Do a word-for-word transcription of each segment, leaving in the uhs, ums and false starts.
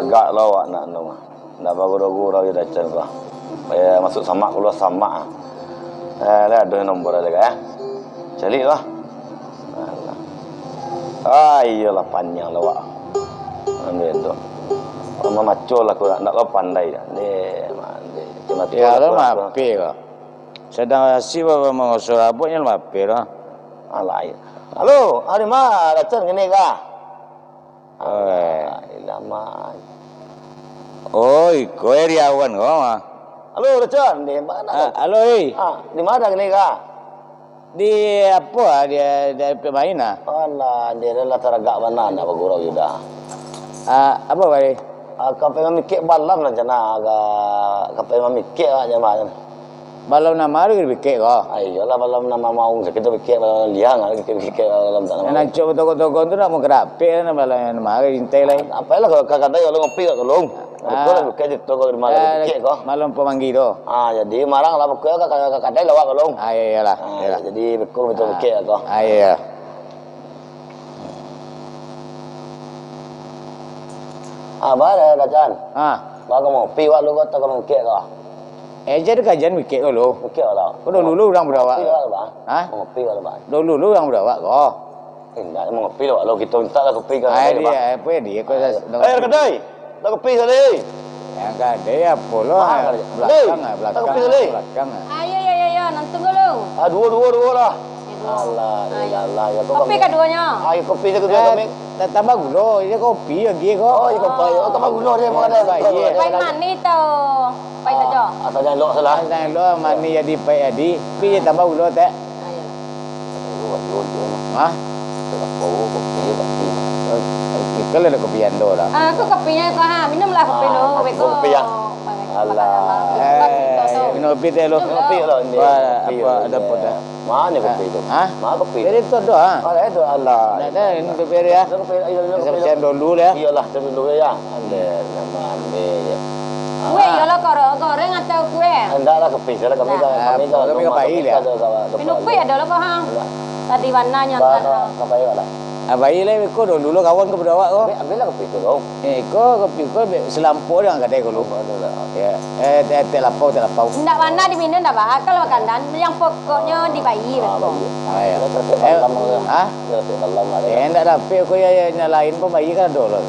Tagak lo awak nak tu mah. Ndak bagurau-gurau je Dacan ko. Payah masuk samak, kalua samak. Eh, lah, ado nomor ado ka, ya. Caliak lah. Alah. Ah, iyolah, panjang lah awak. Ambil tu. Mamaco lah ko, ndak lo pandai dah. Deh, mandeh. Cuma tu Ya, lah lo ko, mape ko. Sadang asik ba-, ba-, mangoso rabuknyo lo mape lo. Alah, iya. Halo, ari ma Dacan kini ka? Oi. Alah, alamak. Oh, iko Iriawan ko mah. Halo, Dacan, di mana Ah, tu? Halo, eh. Ah, di mana kini ka? Di apo ah, di, di pemain ah. Alah, di lah taragak bana nak bagurau Yuda. Ah, apo bari? Ah, ka pai mamikek balam lah, Can, ah, ka, ka pai mamikek lah, Can, ah. Balam nan ma dipikek ko? Ah, iyolah, balam nan ma maung sakik tu pikek, balam nan liang, ah, kito pikek balam tak Nan nama. Ancok batogok-togok tu nak mangkarapek lah, balam nan ma intai lai. Apolah, kalau ka kadai, kalau ngopi kat kolong. Ah. Betul lah, bukan je tu, kalau di mana Ah, dipikek ko. Malam pemanggi tu. Ah, jadi marang lah, bukan ka, ka, ka kadai lah, wak kolong. Ah, iya, iyalah, Ah, iyalah. Jadi, betul, betul Ah. pikek ko. Ah, iya. Ah, mana, Dacan? Ah. Ba ka ngopi, wak lu ko, atau ka mangkek ko? Eh, jadi kajian mikek ko lo. Mikek lah. Ko dulu lo urang budak awak. Ngopi lah, Bang. Ha? Ngopi lah, Bang. Dulu lo urang budak awak ko. Indak, mau ngopi lah, lo kito minta lah kopi kan. Ai, dia, apa dia, ko Ah, sa-, iya. Eh, kadai. Tak kopi tadi. Yang kadai apa lo? Ah, kadai. Belakang Dei, ah, tak belakang kopi ah, tadi. Belakang ah. Ah, iya, iya, iya, iya, nonton dulu. Ah, dua, dua, dua lah. Alah, Ayo. Iyalah, ya, kau Kopi kami kaduonyo? Ayo, kopi je kedua Ya, kami. ta-, tambah gulo, je kopi lagi ko. Oh, ya, kopi. Oh, tambah gulo dia, bukan ada. Tambah, iya. Pai manih tau pai sajo? Ah, atau nyalok salah. Pai nyalok, manih jadi, pai jadi. Kopi je tambah gulo, tek. Ayo. Ayo, ayo, ayo. Hah? Kopi, kopi, kopi. Kalau ada kopi ando lah. Ah, aku kopinya kau ha, minumlah kopi Ah, dulu, kopi beko. Kopi ya. Alah. Eh, minum kopi teh lo. Minum Kopi lah ni. Wah, Kopi apa lah ada ni. Apa dah? Mana kopi tu? Hah? Mana kopi Jadi tu? Tu dah, ha? Mana itu? Alah. Dah, dah, ini kopi dia. Dah kopi, ayo, ayo, kopi Macam tu. Dulu ya. Iyalah, tu dulu ya. Ada nama ambil ya. Kue, Ah. iyalah, koro-, goreng atau kue? Endak lah, kopi saja lah. Kami Nah. dah, Ah, kami dah kami rumah, pai kami lah. dah, dah, dah Minum rumah. Kue ada lah, kau, ha? Enggak. Tadi warnanya Ba-, entah, ba-, ha. Sampai lah. Abai lai beko dulu lo kawan ka budak awak ko. Ambil, ambil lah kopi tu, kau. Eh, ko kopi ko be-, selampo dengan kadai ko lu. Oh, ada lah. Ya. Eh, teh, teh lapau, teh lapau. Ndak bana diminum ndak ba-, kalau makan dan yang pokoknyo dibayar Ah, beko. Bayar. Ah, ya. Kita Eh, malam lah. Ha? Kita malam lah. Eh, ndak dapek ko ya, ya, yang lain pun bayar kan ada lah.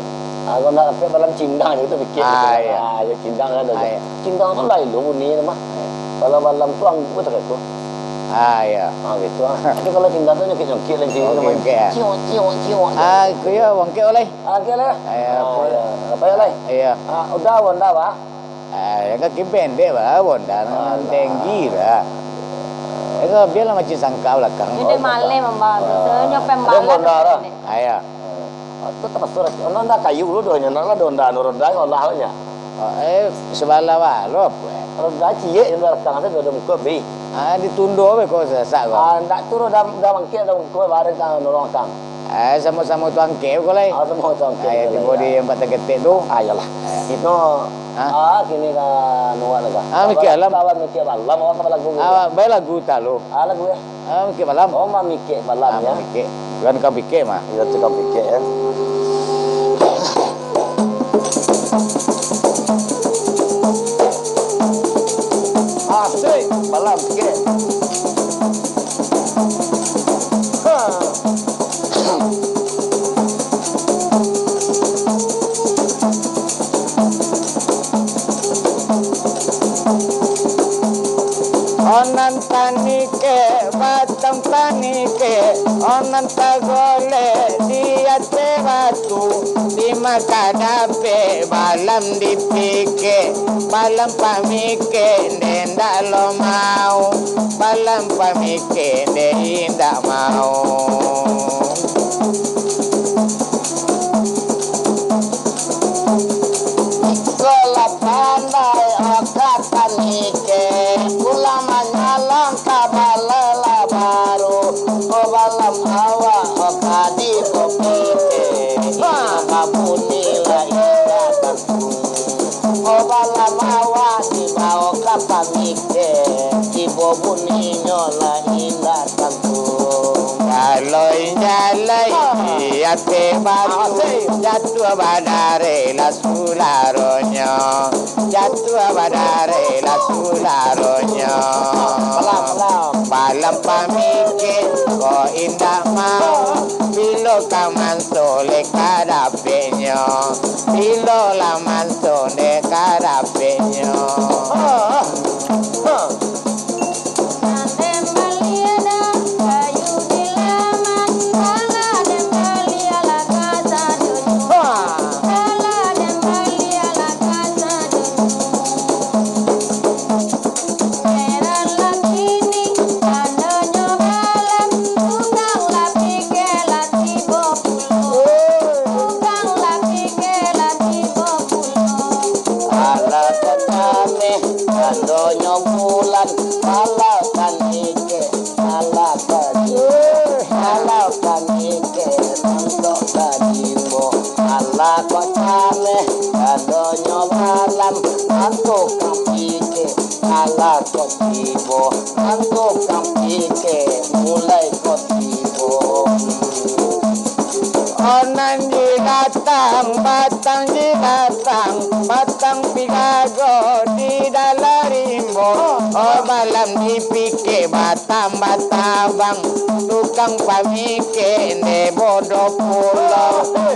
Ah, kalau ndak dapek balam cindang je tu pikir. Ah, iya. Ah, ya cindang kan ada. Ah, iya. Cindang tu lain lo bunyi tu mah. Balam-balam tu anggur tak tu. Ah, iya. Ah, gitu ah. Tapi kalau cindang tu nyongkik-nyongkik lah, cindang Oh, tu main. Nyongkik, ah. Ciok, ciok, ciok. Ah, ko ya bangkit oleh. Ah, okey lah. Eh, Ah, apa? ya. Apa ya, Lai? Iya. Ah, udah, Honda, bah? Ah, yang kaki pendek, bah, Honda Alah. tinggi, bah. Ya, kau biarlah macam sangka belakang. Ini Oh, dia malai sangka. membawa tu, Ah. sebenarnya Ada pembalap Honda lah. pendek. Ah, ya. Ah, tu termasuk ras-, Honda kayu lu doh, nyo nak lah Honda, Honda, Allah lah nya. Oh, eh, sebelah balo apa, eh? Honda ciek yang belakang tu, ada muka B. Ah, ditundo be ko sasak ko. Ah, ndak tu dah, dah bangkit, dah muka bareng kan, nolong kan. Ah, samo-samo tuangkek ko lai. Ah, samo tuangkek Ah, ya, ko lai, tibo ya. di empat taketek tu. Ah, iyalah. Eh. Itu, Hah? ah, kini ka nuan ka. Ah, mikir alam. Kawan mikir alam, awak ka lagu. Ah, bae lagu tak lo. Ah, lagu ya. Ah, mikir malam. Oh, mamikir malam Ah, ya. mamikir. Bukan kau pikir mah. Iya, tu kau pikir ya. Asik, malam sikit. Ha. Onan tanikek, batang tanikek, onan tagolek di ateh batu. Di ma ka dapek balam dipikek, balam pamikek nde ndak lo mau, balam pamikek nde indak mau. Iko lah pandai okat tanikek, pulang manyalang ka balelah baru. O balam awak, o ka dipikek, ha, ka bunyi lah indak tantu. O balam awak dibao ka pamikek, tibo bunyinyo lah indak tantu. Jaloi, jaloi, Ah. di ateh batu, Ah, asik. jatuah badareh lah sulah. Badarailah sularonyo. Balam pamikek ko indak mau, bilo ka manso lai ka dapeknyo, bilo lah manso lai ka dapeknyo. Alah kok taneh, tandonyo bulan, alah pamikek, alah padi, alah pamikek, tandonyo balimbau. Alah kok taneh, tandonyo malam, tando ka pikek, alah kok tibo, tando ka pikek, mulai kok tibo. Onan jilatang, batang jilatang, batang pigago di dalam rimbo. Oh, balam dipikek batang batabang, tukang pamikek nde bodoh pulo.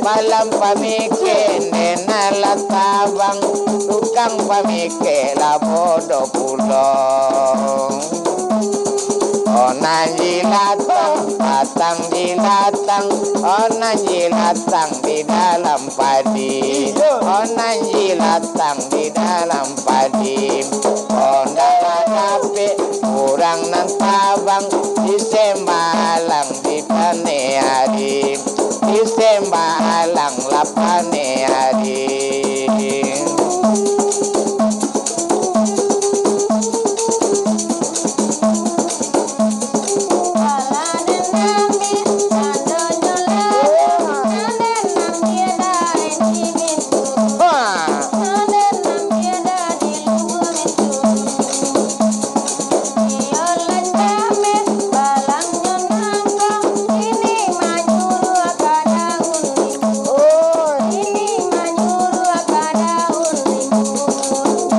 Balam pamikek nde nan lah tabang, tukang pamikek lah bodoh pulo. Onan jilatang, batang jilatang, onan jilatang di dalam padi, onan jilatang di dalam padi. Ondak lah dapek urang nan tabang, disembah alang di paneh ari, disembah alang lah paneh ari.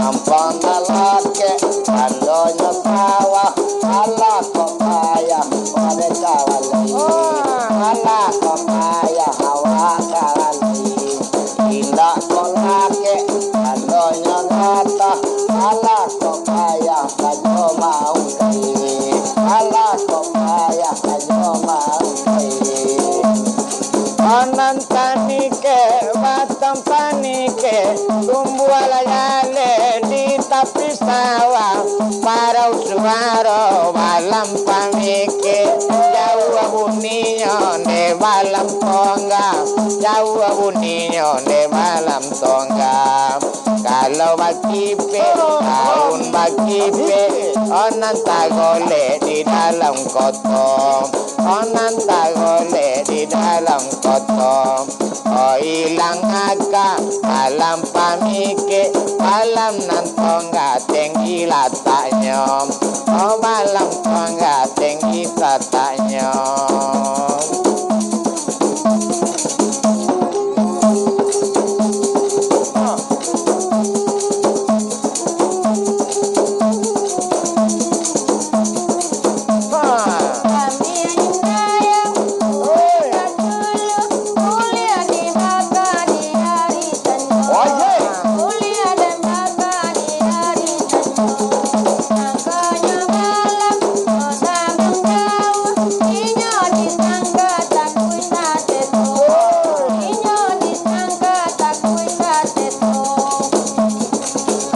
Ampang lalakek, tandonyo sawah, alah kok payah, wadeh kawan lai. Alah kok payah, awak kawan lai. Indak kok lakek, tandonyo gatah, alah kok payah, sajo maungkai. Alah kok payah, sajo maungkai. Onan pamikek, batang pamikek, tumbuahlah jaleh di tapi sawah. Parau suaro balam pamikek, jauah buninyo nde balam tongga, jauah buninyo nde balam tongga. Kalau bakipek, daun bakipek, onan tagolek di dalam koto, onan tagolek di dalam koto. Oh, ilang aka, balam pamikek, balam nan tongga tinggi lataknyo. Oh, balam tongga tinggi lataknyo.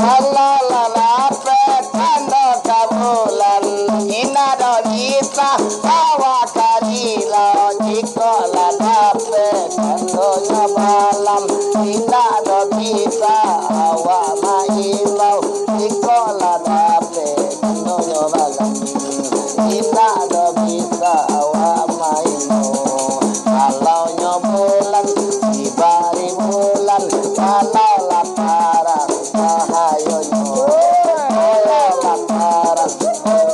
Alah lah lapeh tando ka bulan, indak doh bisa awak ka dilau. Jikok lah dapek tandonyo balam, indak doh bisa awak maimbau. Jikok lah dapek tandonyo balam, indak doh bisa awak maimbau. Kalaunyo bulan, dibari bulan, kalau lah tarang cahayonyo, kalau lah tarang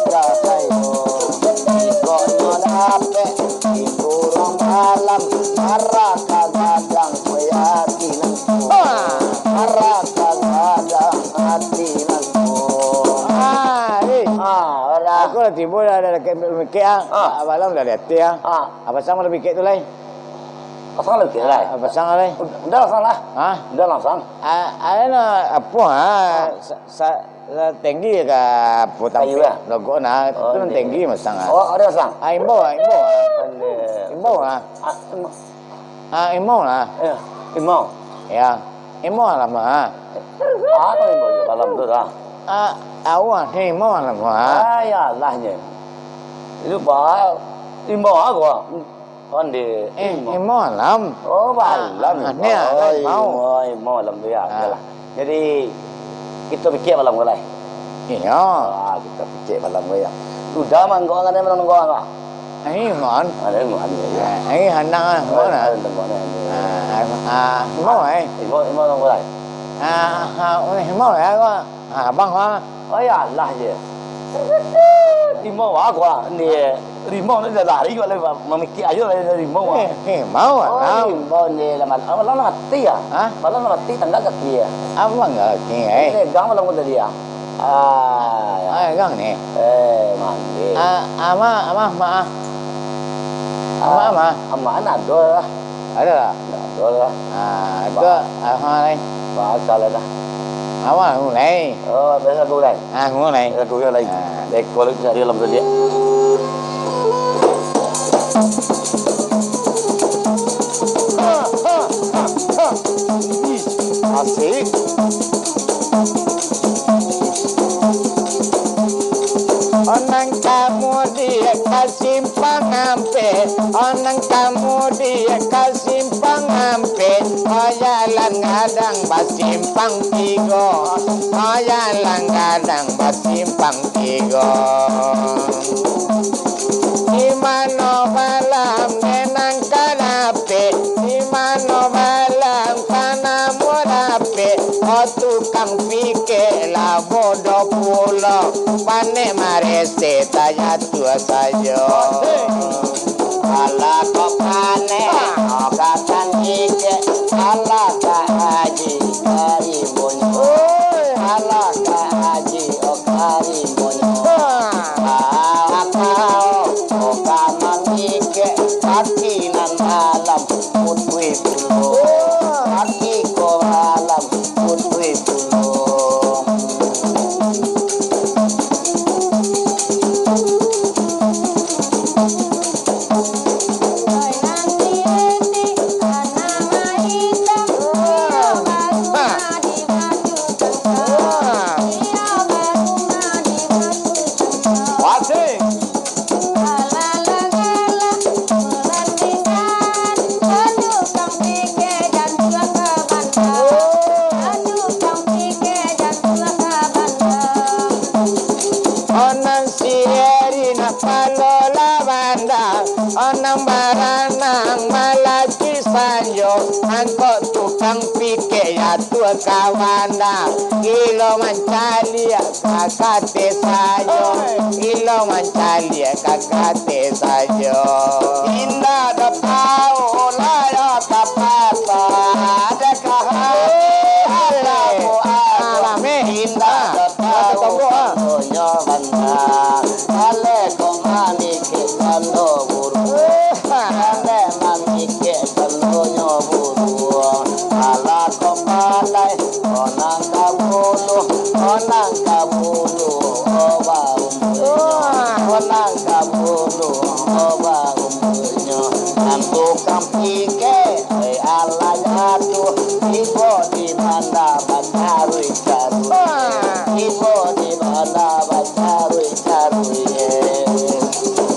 cahayonyo. Jikok nyo dapek di buruang malam, maraka gadang keyakinanku. Maraka gadang Tibo lah, dah dakek mikek ah. Ah. Abang lah di ateh ah. Ah. Abang pasang lah mikek tu lai. Pasang lah mikek lai. Ah, pasang lai. Udah, udah pasang lah. Hah? Udah pasang. Ah, ada nak apo ah? Ah. Sa-, sa-, sa-, tinggi ka apo tampek. Kayu lah. Logok nah, oh, tu nan tinggi masang ah. Oh, ada pasang. Ah, imbau ah, imbau ah. Ada. Imbau ah. Ah, imbau. Ah, imbau lah. Ya, imbau. Ya, imbau lah mah. Ah, tu imbau je malam tu lah. Ah, awak ni imbau lah mah. Ah, ya lah je. Itu bah, imbau aku ah. Kan di eh, imbau. Imbau malam. Oh, malam. Ah, ni ah, oh, imbau. Imbau, imbau malam tu ya. Ah. Yalah. Jadi, kito pikir malam ko lai. Iyo. Ah, kito pikir malam ko ya. Udah mangko kan malam ko ah. Ai, mohon. Ada mohon ya. Ai, handak ah, mohon ah. Ada mohon ya. Ah, ah, mohon ai. Imbau, imbau malam ko lai. Ah, ah, mohon ya ko. Ah, abang ah. Oh ya Allah je. Imbau aku ah. Ni. Rimau ni dah lari kok lai, mamikir ayo lai dari rimau. Eh, rimau, oh, alam. Rimau ni lah mal-, ah, malam lah mati ya? Hah? Malam lah mati, tangga kaki ya? Apa enggak kaki, eh? Ini gang malam ko tadi ya? Ah, ya. Ah, gang ni. Eh, mandi. Ah, ama, ama, ma, ah. Ama, ama. Ama ado lah. Ado lah. Ado lah. Ah, itu, ah, ha, lai. Bakal lah dah. Awak mulai. Oh, biasa aku lai. Ah, mulai. Lagu yo lai. Ah. Deko lai cari dalam tu dia. Asik. Onang kamu di ka simpang ampek, onang kamu di ka simpang ampek, oya langgadang basimpang tigo, oya langgadang basimpang tigo. Di mano malam nenang ka dapek, di mano malam ka namuah dapek, o tukang pikek lah bodoh pulo, panek marese tajatuah sajo. Alah kok panek, o kakang pikek, alah Kak Haji karimbunyo, alah Kak Haji o karimbunyo. Akau, o ka mamikek, kaki nan malam putuih pulo, kaki ko malam putuih pulo. Onang siri nak palola banda, onang baranang malaci sanjo, angkok tukang pikek ya tu kawan dah. Gilo mancaliak ka kateh sajo, gilo mancaliak ka kateh sajo. Indak dapau lah yo tapatah, adakah alamu alameh? Indak dapau, ah. Dunyo bana, aleh kok mamikek kando buru, aleh mamikek kandonyo buru, alah kok palai. Onang kabulu, onang kabulu, o baumbuanyo. Onang kabulu, o baumbuanyo. Nan tukang pikek, eh, alah jatuah. Tibo di banda bacaruih-caruih. Tibo di banda bacaruih-caruih.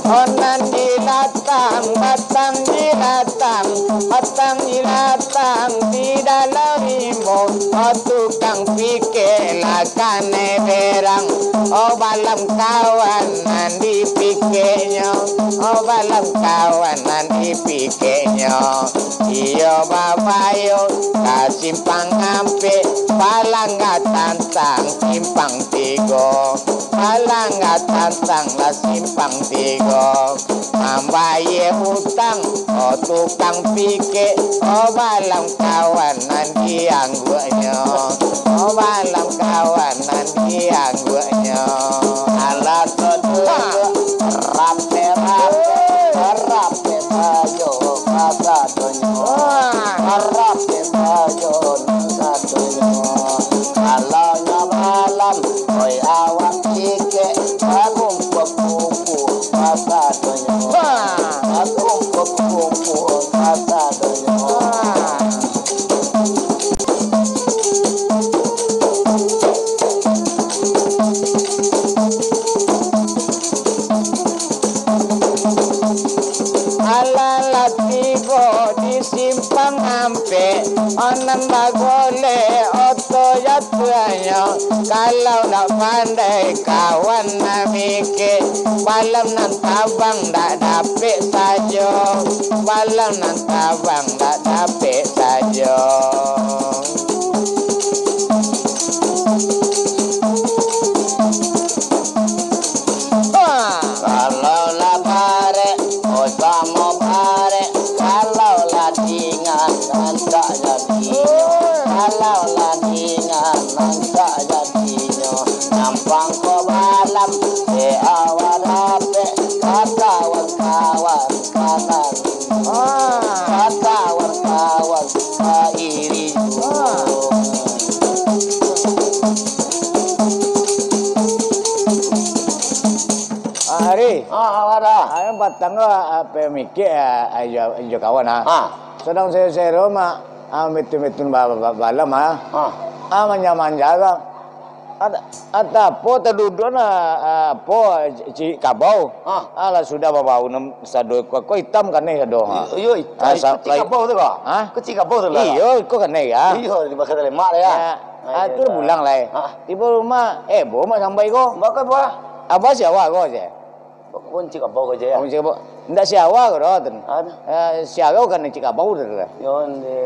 Onang di batang, batang di batang, batang di batang. Tang di dalam rimbo, o tukang pikek lah kanai berang. O balam kawan nan dipikeknyo, o balam kawan nan dipikeknyo. Iyo bapayo ka simpang ampek, palangga tantang simpang tigo, palangga tantang lah simpang tigo. Mambayie utang, o tukang pikek, o balam kawan nan diangguaknyo, o balam kawan nan diangguaknyo. Alah ko dulu, Kalau ndak pandai kawan mamikek, balam nan tabang ndak dapek sajo, balam nan tabang ndak dapek sajo. Ah. Kalau lah barek, oh samo barek. Kalau lah dingan, rancak jadinyo. Kalau lah dingan, rancak jadinyo. Nyampang ko balam, dek awak dapek. Kakawan-kawan, kakan. Ah. Kakawan-kawan, kairi juo. Ah. Ah, Ari. Ah, awak dah. Ah, nan patang ko, ah, pamikek, ah, ah, jo, jo kawan, ah. Ah. Sadang sero-sero, mak, ah, mitun-mitun ba-, ba-, balam, ah. Ah. Ah, manja-manja, ah. Ada, ada apo taduduak, ah, apo, ci-, cirik kabau. Ah. Alah, sudah babau, nam, sado, ko, ko itam kanai sado, ah. Iyo, iyo, it-, ah, itu sa-, cirik lai-, kabau tu, ko? Ah? Ko cirik kabau tu lah. Iyo, iko kanai, ah. Iyo, di bakal lemak lah, ya. Ya. Ah, ah, iyo, tu dah pulang lai. Ah. Tibo rumah, eh, bo mak sampai ko. Bakal buah. Abah siapa ko, ceh? Kunci kabau ko, ceh, ya? Kunci kabau. Ndak siawa ko doh, ten. Ah, tu. Eh, siarau kan cirik kabau tu, kan? Yo, nde.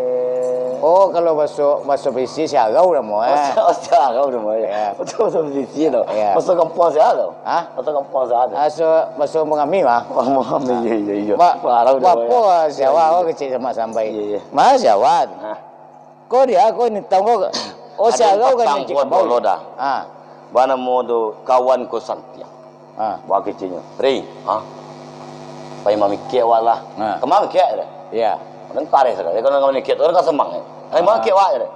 Oh, kalau baso, baso Bisi siarau namo, eh. Oh, si-, oh, siarau namo, ya. Ya. Baso, baso Bisi tu. Ya. Baso kampuang sia tu? Hah? Baso kampuang sia tu? Baso, baso Mangami, mah. Oh, Mangami, iyo, iyo, iyo. Ba-, bapo siawa ko kecek sama sampai. Iyo, iyo. Mah siawa. Hah? Ko dia, ko ni tau ko. Oh, siarau kan cirik kabau. Ado patang ko dolo dah. Ah. Banamo tu kawan ko Santiang. Ah. Bak keceknyo. Ri, ha? Pai mamikek awak lah. Ah. Kama mikek deh? Iya. Urang kareh sakali. Kalau mamikek tu urang ka semang, eh. Pai mamikek awak deh.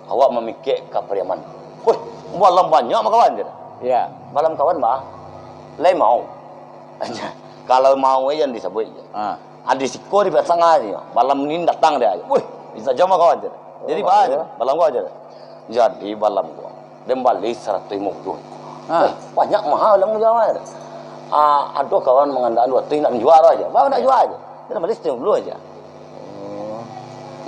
Awak mamikek ka Pariaman. Weh, balam banyak mah kawan, ceh. Iya. Balam kawan, bah. Lai mau. Kalau mau, eh, jan disabuik, ceh. Ah. Ado siko di pasang aja. Balam ni datang dia aja. Wih, bisa jam kawan je. Jadi, oh, bah, iya. Balam gua aja. Jadi, balam gua. Den bali saratuih limo puluah. Ah. Eh, banyak mahal balam gua, Jan. Ah, ado kawan mangandakkan duo ratuih nak jual aja. Baru nak jual aja. Den bali saratuih limo puluah aja. Oh.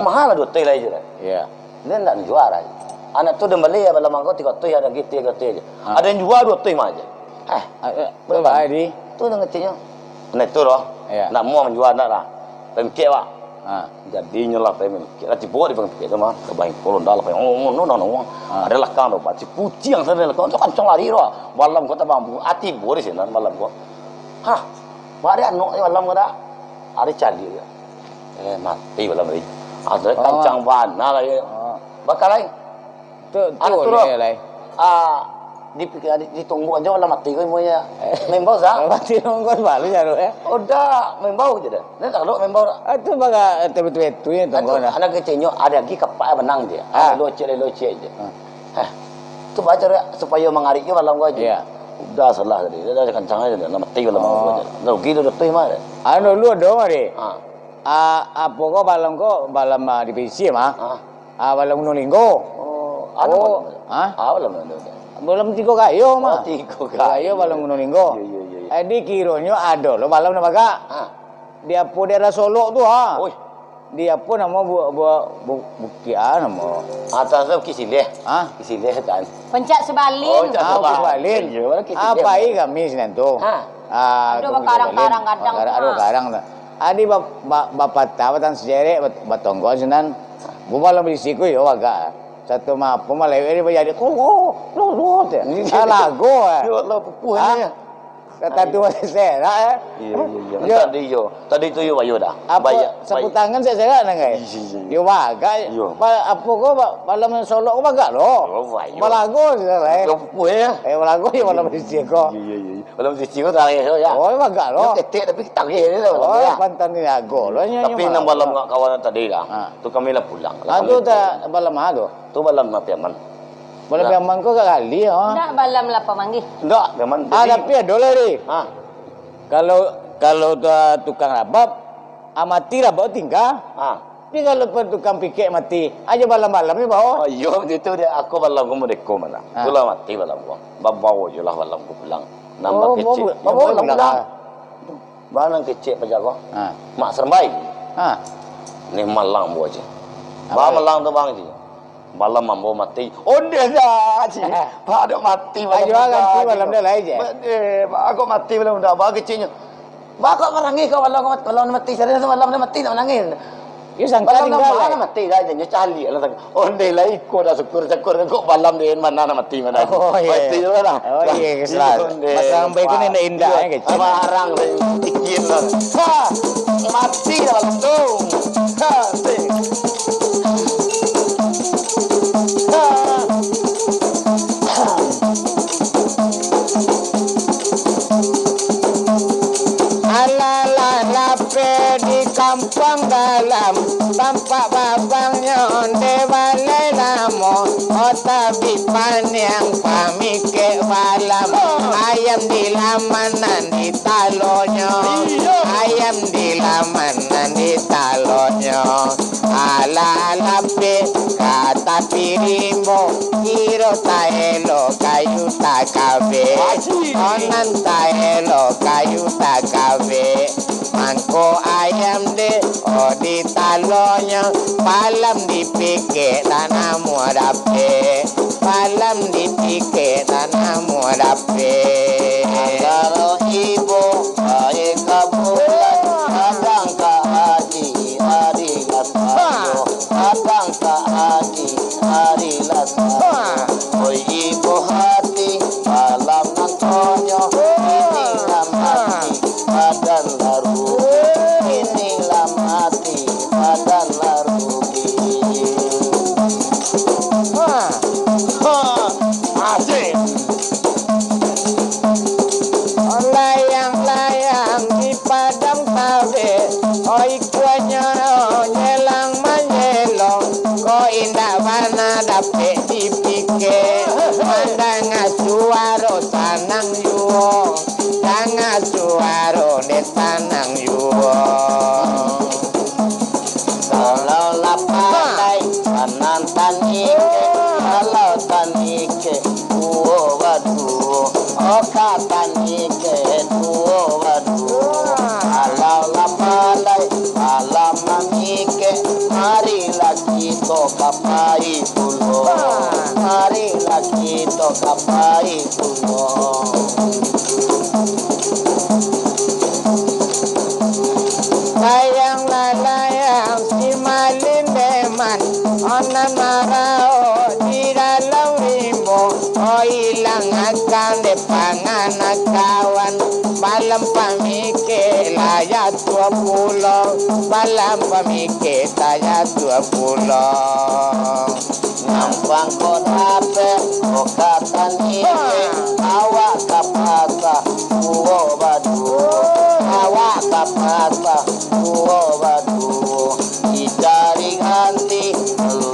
Mahal lah duo ratuih lai je. Iya. Den ndak jual lai. Anak tu den bali ya, balam mangko tigo ratuih, ado nan tigo ratuih aja. Ha. Ado nan jual duo ratuih mah aja. Eh, ah, eh, betul, Pak Adi. Tu nan keceknyo. Nah, itu loh. Iya. Ndak mau manjual ndak lah. Pamikek, Pak. Ha. Jadinyo lah pamikek. Lah tibo di pamikek tu mah. Ka bangko londa lah, oh, no, no, no. Ha. Ado lakang tu, Pak. Si kuciang sana lakang. Tu kancang lari tu, Pak. Balam ko tabang. Ati tibo di sinan balam ko. Hah. Bari anok je balam ko dak. Ari caliak je. Eh, mati balam tadi. Ah, tu kancang bana lai. Oh. Bakal lai. Tu, tu anak tu ni loh. Lai. Ah, di, di, ditungguk aja balam mati ko imbaunya. Maimbau sa? Mati nunggu baru jaru, eh. Udah, maimbau je dah. Ni tak ada maimbau. Ah, tu baga betul-betul itu yang tunggu nah. Anak keceknyo ado lagi kapak benang je. Ah. Locek, locek je. Ah. Eh, tu baca supayo mangarik je balam ko aja. Iya. Udah salah tadi. Dah, dah kancang aja dah. Nak mati balam ko aja. Rugi tu betul mah. Anu lu ado mah deh. Ah. Ah, apo ko balam ko, balam, ah, di P C mah. Ah. Ah, balam Gunung Linggo. Oh, anu balam. Hah? Ah, balam anu. Balam Tigo Kayo mah. Oh, Tigo Kayo. Tigo Kayo balam Gunung Linggo. Iya, iya, iya, iya. Jadi kironyo ado lo balam nan bagak. Ah. Di apo daerah Solok tu, ha. Oi. Di apo namo bu-, bu-, bu-, bukik ah namo? Atas tu Bukik Sileh. Hah? Bukik Sileh kan. Puncak Sebalin. Oh, Puncak Sebalin. Ah, Bukik Sebalin. Iya, mana Bukik Sileh? Ah, pai kami sinan tu. Ha. Ah, ado bakarang-karang gadang tu. Ado bakarang tu. Adi ba-, ba-, bapatah batang sajarek bat-, batonggo sinan. Bubalah bisi ku yo bagak. Satu mapo malewek di bajadi. Kuku, kuku, kuku, tu. Iya. Ah, lago, eh. Yo, lah pupuh ni. Kata tu masih serak, eh. Iya, iya, iya. Yo. Tadi yo. Tadi tu yo bayo dah. Apo, sapu tangan serak-serak nan, guys? Iya, iya, iya. Yo bagak. Iya. Pa-, apo ko ba-, balam Solok ko bagak lo. Yo, bayo. Balago sudah lah, eh. Yo pupuh, eh. Eh, balago yo balam bisi ko. Iya, iya, iya. Balam sisi ko tarakhir tu, ya. Oh, bagak lo. Ketek tapi tagih dia tu, ya. Oh, pantang niago lo, nyo. Tapi nyo nan balam kawan tadi lah. Ha. Tu kami lah pulang. Ah, tu tak balam ah tu? Tu balam Piaman. Balam Piaman ko agak gali, ha. Ndak, balam Lapau Manggih. Ndak, Piaman. Ah, tapi ado lah, Ri. Ha. Kalau, kalau tu, ah, tukang rabab, ah, mati rabab tingga. Ha. Tapi kalau tukang pikek mati, aja balam-balam ni bawa. Oh, iyo, itu dia. Aku balam ko merdeka mana. Ha. Itulah mati balam ko. Babawa je lah balam ko pulang. Nambah kecek. Oh, bawa, bawa pulang. Balam kecek pajago. Ha. Mak Serambai. Ha. Ni malang buah je. Apa? Ba malang tu bang je. Malam ambo mati. Ondeh dah, cik. Pak, dok mati malam. Ayo, dah, ganti malam dah lai, cik. Ba-, eh, Pak, kok mati malam dah, Pak, keciknyo. Pak, kok marangih kau malam, malam mati, sadang malam dah mati, nak manangih. Yo, sangka malam tinggal, dah, eh. Mati dah, janyo caliak lah, sangka. Ondeh lah, iko dah syukur, syukur, kok malam deh, mana nak mati, mana. Oh, iya. Mati lah. Oh, iya, keselan. Ondeh, pasang baik tu Pak. Indak-indak, iya, eh, kecil. Sama arang, saya pikir lah. Ha! Mati dah malam tu. Ha, sih. Alah, lah, lapeh di kampuang dalam, tampak babangnyo ondeh balai lamo, oh, tabik paniang pamikek balam. Ayam di laman nan di talonyo, iyo. Ayam di laman nan di talonyo. Alah, lapeh ka tapi rimbo, kiro taelo kayu takabek. Aji. Onan taelo kayu takabek. Mangko ayam deh, oh, di talonyo, palam dipikek, tak namuah dapek. Palam dipikek, tak namuah dapek. Kalau ibo, baik kabulan, kadang ka aji, ari lah sayo. Kadang ka aji, ari lah sayo. Oi, ibo hati, malam nan tonyo, ini lah mati, badan laru. Ini lah mati, badan laru. Ha. Ha. Asik. Layang-layang di padang tabek, oi, kuanyo nyelang manyelong, ko indak bana dapek dipikek. Mandanga suaro sanang juo, danga suaro dek sanang juo. Kalau lah pandai, sanang tanikek. Kalau tanikek, duo baduo. Oh, ka tanikek, duo baduo. Kalau lah pandai, malam mamikek, marilah kito ka pai pulo. Marilah kito ka pai pulo. Layang-layang si malin deman, onan maraok di dalam rimbo, oh, ilang akan dek pangan kawan. Balam pamikek lah jatuah pulo, balam pamikek lah jatuah pulo. Nyampang ko dapek, ko ka tanikek, awak ka pasa, duo baduo. Awak ka pasa, duo baduo. Dicari ganti,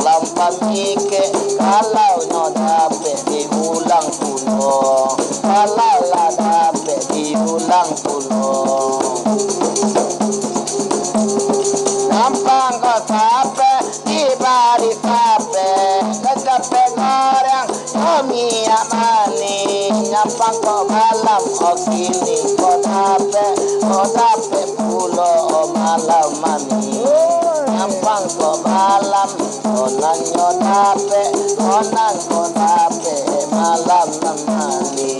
lam pamikek, kalau nyo dapek diulang pulo. Kalau lah dapek diulang pulo. Nyampang ko sapek, dibari sapek, kacapek goreng, oh, minyak manih. Nyampang ko balam, oh, kini ko dapek, ko dapek pulo, oh, malam manih. Nyampang ko balam, ko nan nyo dapek, ko nan ko dapek, malam nan manih.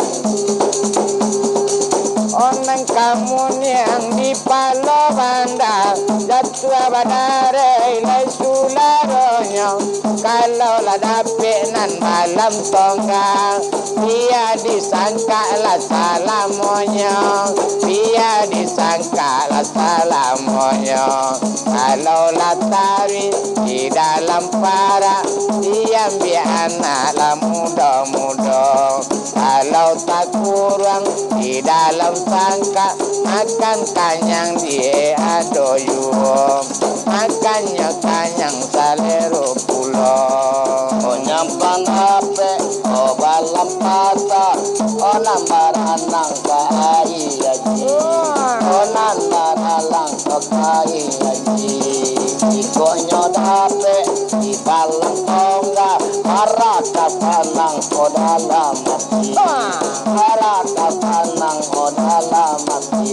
Onang kamuniang di palo banda, jatuah badareh lai sularonyo. Kalau lah dapek nan balam tongga, biya disangkak lah salamonyo, biya disangkak lah salamonyo. Kalau lah taruih di dalam parak, diambiak anak lah mudo-mudo. Kalau takuruang di dalam sangkak, makan kanyang di ado juo, makannyo kanyang salero pulo. Oh, nyampang dapek, oh, balam pasa, oh, nan baranang ka aia aji, oh, nan baralang ka aia aji. Jikok nyo dapek di balam tongga, bara ka sanang ko dalam ati. Bara ka sanang ko dalam ati.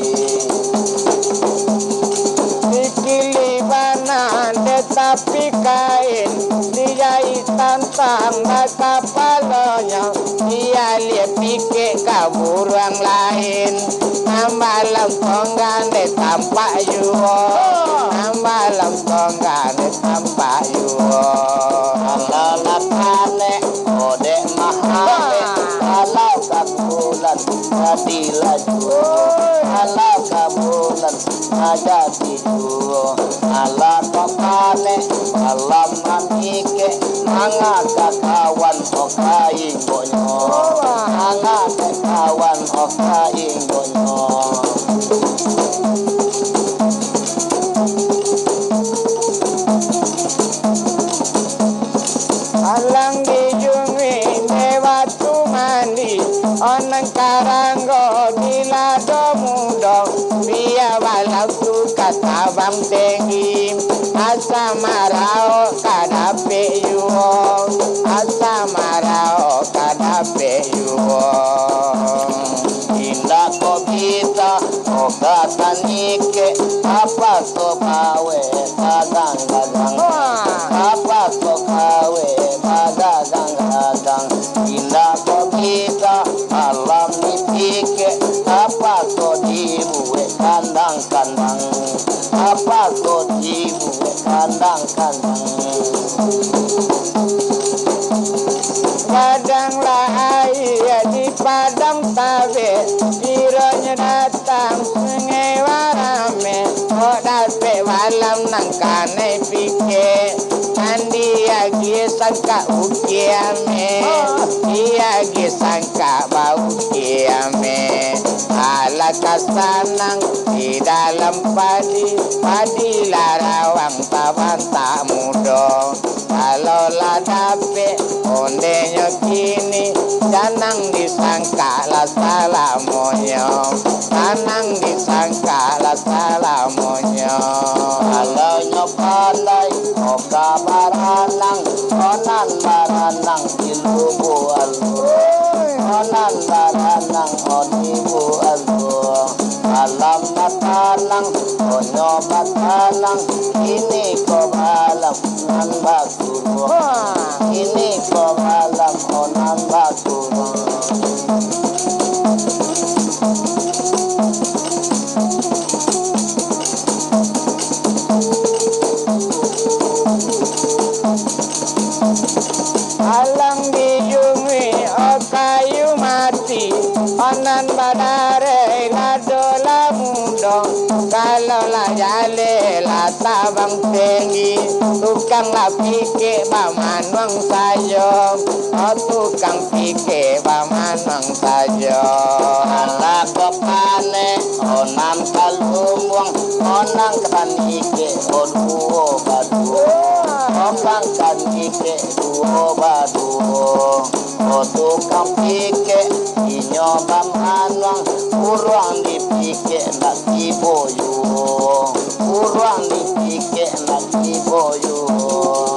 Dikilih bana dek tapi kain, dijaitan Tang bakapalonyo, dialiah pikek ka buruang lain. Nan balam tongga dek tampak juo, nan balam tongga dek tampak juo. Kalau lah panek, odek mahal, kalau ka bulan, jadi laju. Kalau ka bulan, jadi juo. Alah kok panek, alah mamikek, manga ka kawan okai inggoknyo. Manga ka kawan okai inggoknyo. Alang dijungi dek batu mandi, onang karanggo di lado mudo, bia balau tu ka tabang tenggi, asa maraok ka dapek juo, asa maraok ka dapek juo. Indak kok bisa, kok ka tanikek, apa so bawe bagang-bagang, apa so bawe bagagang-gagang. Indak kok bisa, alam dipikek, apa so dibuek kandang-kandang, apa so dibuek kandang-kandang. Gadang lah aia di padang tabek, kironyo datang Sungai Warame, kok dapek balam nan kanai pikek, nan diagiah sangkak ukiame, diagiah sangkak baukiame. Alah ka sanang di dalam padi, padi lah rawang tabantak mudo. Kalau lah dapek ondenyo kini, janang disangkak lah salamonyo, janang disangkak lah salamonyo. Kalau nyo pandai, oka baranang, onan baranang di lubuak alun, onan baranang o di lubuak alun. Alam batanang, onyo batanang, kini ko balam nan baku Ini ko malam onam bakuang. Alang dijungi o kayu mati, onan badareh lado lamudo. Kalau lah jaleh lah tabang tenggi, tukang lah pikek bamanuang sajo, o tukang pikek bamanuang sajo. Alah ko panek, onam kalumbuang, onang kanikek, o duo baduo, onang kanikek duo baduo. O tukang pikek, inyo bamanuang, uruang dipikek ndak tibo juo, uruang dipikek ndak tibo juo.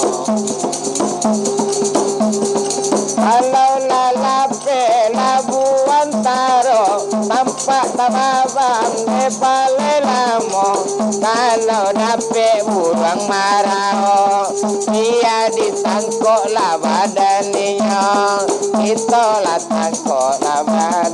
Kalau lah lapeh labuan taro, tampak tababang dek palai lamo, kalau dapek buruang maraok, bia ditangkok lah badan inyo, kito lah tangkok lah badan